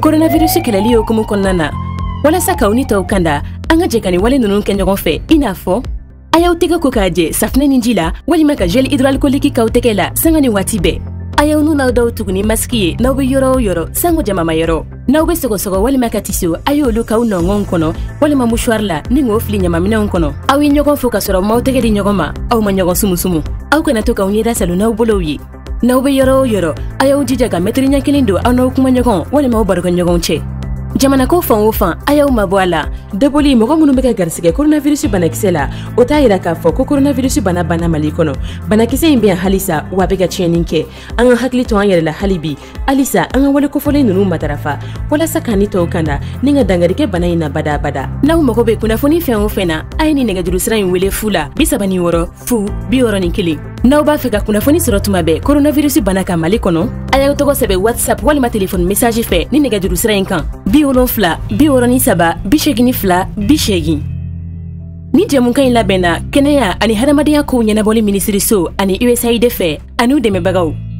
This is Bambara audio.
Coronavirus kɛlɛli hukumu kɔnɔna na, walasa k'aw ni tɔw kanda, an ka jɛ ka nin wale ninnu kɛ ɲɔgɔn fɛ, i n'a fɔ a y'aw tɛgɛ ko k'a jɛ safunɛ ni ji la, walima ka gel hydroalcoolique k'aw tɛgɛ la sanga ni waati bɛɛ. A y'aw nun n'aw daw tugu ni masque ye n'aw bɛ yɔrɔ o yɔrɔ, sango jamamayɔrɔ. N'aw bɛ sɔgɔsɔgɔ walima ka tiso, a y'olu k'aw nɔngɔnw kɔnɔ walima mouchoir la ni k'o fili ɲamaminɛnw kɔnɔ. Aw ye ɲɔgɔn fo ka sɔrɔ m'aw tɛgɛ di ɲɔgɔn ma, aw ma ɲɔgɔn sumusumu. Aw kana to k'aw ɲɛda salu n'aw bolow ye. N'aw bɛ yɔrɔ o yɔrɔ, a y'aw jija ka mɛtiri ɲɛ kelen don aw n'aw kumaɲɔgɔn walima aw barokɛɲɔgɔnw cɛ. Jamana ko fan o fan, a y'aw mabɔ a la. Dabɔli mɔgɔ minnu bɛ ka garisigɛ coronavirus banakisɛ la, o t'a yira k'a fɔ ko coronavirus bana banna Mali kɔnɔ. Banakisɛ in bɛ yan halisa, wa a bɛ ka tiɲɛni kɛ. An ka hakili to an yɛrɛ la hali bi. Halisa an ka wale kofɔlen ninnu matarafa walasa k'an ni tɔw kanda ni ka dankari kɛ bana in na badabada. N'aw mago bɛ kunnafoni fɛn o fɛn na, a ye nin nɛgɛjuru sira in wele fu la 36 0 61. N'aw b'a fɛ ka kunnafoni sɔrɔ tuma bɛɛ coronavirus bana kan Mali kɔnɔ, a y'aw tɔgɔ sɛbɛn WhatsApp walima téléphone message fɛ ni nɛgɛjuru sira in kan 70 63 82 80. Ni jɛmukan in labɛnna kɛnɛya ani hadamadenya kow ɲɛnabɔli minisiriso ani USAID fɛ an'u dɛmɛbagaw.